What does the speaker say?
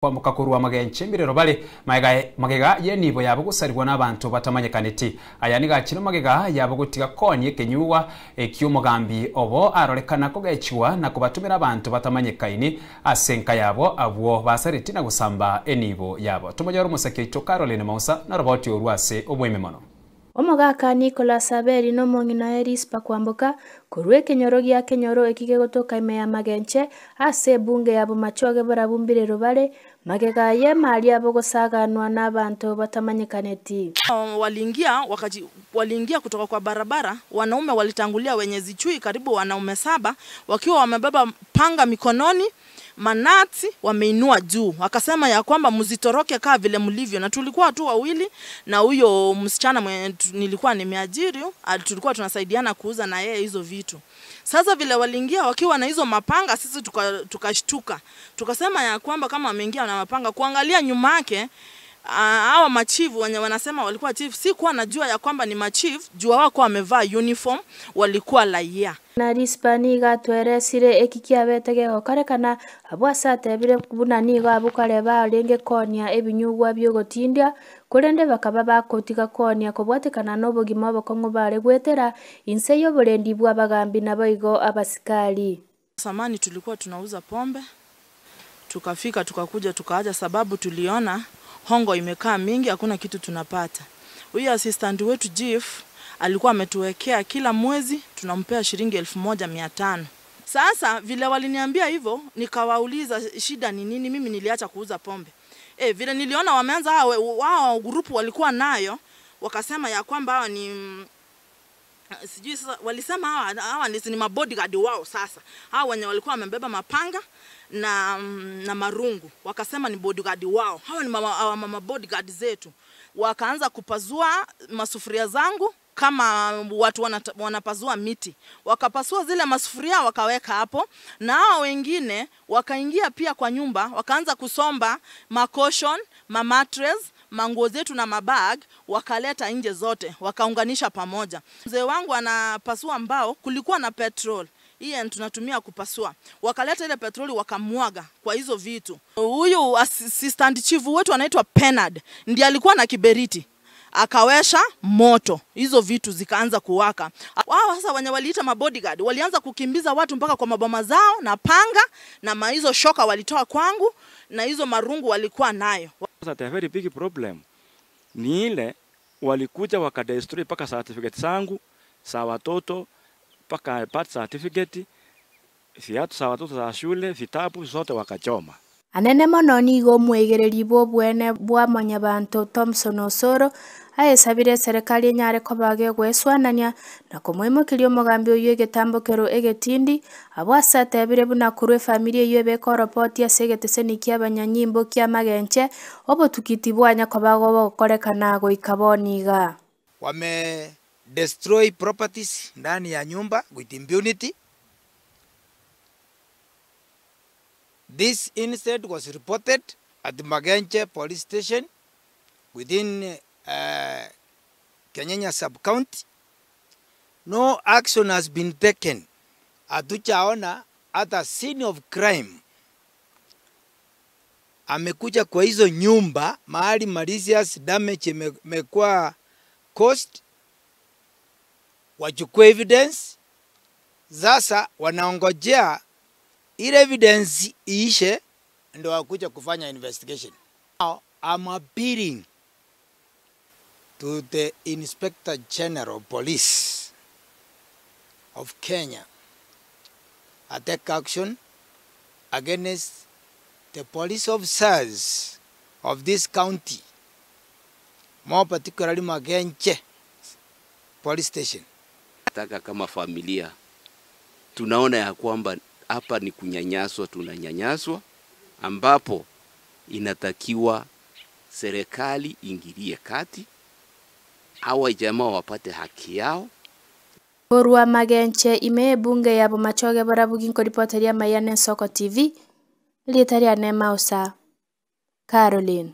Kwambuka kurwa Magenche mirero bale magega yenibo yabo gusaribwa n'abantu batamanyekaniti aya nigakino magega yabo gutiga konye kenyuwa ekyo mugambi obo arorekana ko geciwa na kubatumira abantu batamanyekaini asenka yabo abwo basariti na gusamba enibo yabo tumujaro musake ito Caroline Mausa na roboti orwase obweme mono. Omogaka Nicholas Aberi no mong'ina Erispa Kwamboka korwa ekenyoro gia Kenyoro ekige gotoka ime ya Magenche ase ebunge yabo Machoge barabumbire rubare magega ye mali abo gosaganwa n'abantu batamanyekaneti. Waliingia kutoka kwa barabara, wanaume walitangulia wenye zichui karibu wanaume 7 wakiwa wamebeba panga mikononi, manati wameinua juu, wakasema ya kwamba mzitoroke kaa vile mlivyo. Na tulikuwa tu wawili na huyo msichana mwenye nilikuwa nimeajiri, tulikuwa tunasaidiana kuuza na yeye hizo vitu. Sasa vile waliingia wakiwa na hizo mapanga, sisi tukashtuka. Tukasema ya kwamba kama wameingia na mapanga, kuangalia nyuma yake hawa machifu wenye wanasema walikuwa chief, si kuwa najua ya kwamba ni machief juu hawakuwa wamevaa uniform, walikuwa raia. Na Rispa niga tweresire ekikiabete gegokorekana abwo ase atebire buna nigo abwo kare barenge konia ebinyugwa biogotindia korende bakaba bakotiga konia kobwatekana n'obogima obokong'u bare gwetera inse y'oborendi bwa abagambi naboigo abasikari. Samani tulikuwa tunauza pombe, tukafika tukakuja tukaaja sababu tuliona hongo imekaa mingi, hakuna kitu tunapata. Huyu assistant wetu Chief alikuwa ametuwekea kila mwezi tunampea shilingi 1500. Sasa vile waliniambia hivyo nikawauliza shida ni nini, mimi niliacha kuuza pombe. Vile niliona wameanza wao grupu walikuwa nayo, wakasema ya kwamba hawa ni sijui sasa walisema hawa ni mabodyguard wao. Sasa hawa wenye walikuwa wamebeba mapanga na marungu wakasema ni bodyguard wao, hawa ni mama bodyguard zetu. Wakaanza kupazua masufuria zangu kama watu wanapazua miti, wakapasua zile masufuria wakaweka hapo, na hao wengine wakaingia pia kwa nyumba wakaanza kusomba makoshon, mamattress, manguo zetu na mabag, wakaleta nje zote wakaunganisha pamoja. Mzee wangu anapasua mbao, kulikuwa na petrol hii tunatumia kupasua, wakaleta ile petroli wakamwaga kwa hizo vitu. Huyu assistant chief wetu anaitwa Penard ndiye alikuwa na kiberiti, akawesha moto, hizo vitu zikaanza kuwaka. Wao sasa wenye waliita mabodyguard walianza kukimbiza watu mpaka kwa maboma zao na panga na hizo shoka walitoa kwangu na hizo marungu walikuwa nayo. Sasa the very big problem ni ile walikuja wakadestroy mpaka certificate zangu za watoto, mpaka birth certificate, viatu za watoto za shule, vitabu zote wakachoma. Anene mono nigo mwegereri bwobwene bwa Monyabanto Thompson Osoro aesabire serikali enyare kobage gweswanania na komwemokeria omogambi oyo egetambokero egetindi abwo ase atebire buna korwa efamiri eywo ebekoropoti ase egeteseni kia abanyanyimbo kia Magenche obotukiti bwanya kobago bogokorekana goika boniga. Wame destroy properties ndani ya nyumba with impunity. This incident was reported at the Magenche police station within Kenyenya sub-county. No action has been taken. Hatujaona hata scene of crime. Amekuja kwa hizo nyumba mahali malicious damage imekuwa caused, wachukue evidence. Sasa wanaongojea ile evidence iishe ndio wakuja kufanya investigation. Now, I'm appealing to the Inspector General of Police of Kenya to take action against the police officers of this county, more particularly Magenche police station. Nataka kama familia tunaona ya kwamba hapa ni kunyanyaswa, tunanyanyaswa, ambapo inatakiwa serikali ingilie kati, hawa jamaa wapate haki yao. Korwa Magenche ime bunge yabo Machoge barabugi nkoripoteria Mayane Soko TV, Litaria Nemausa Caroline.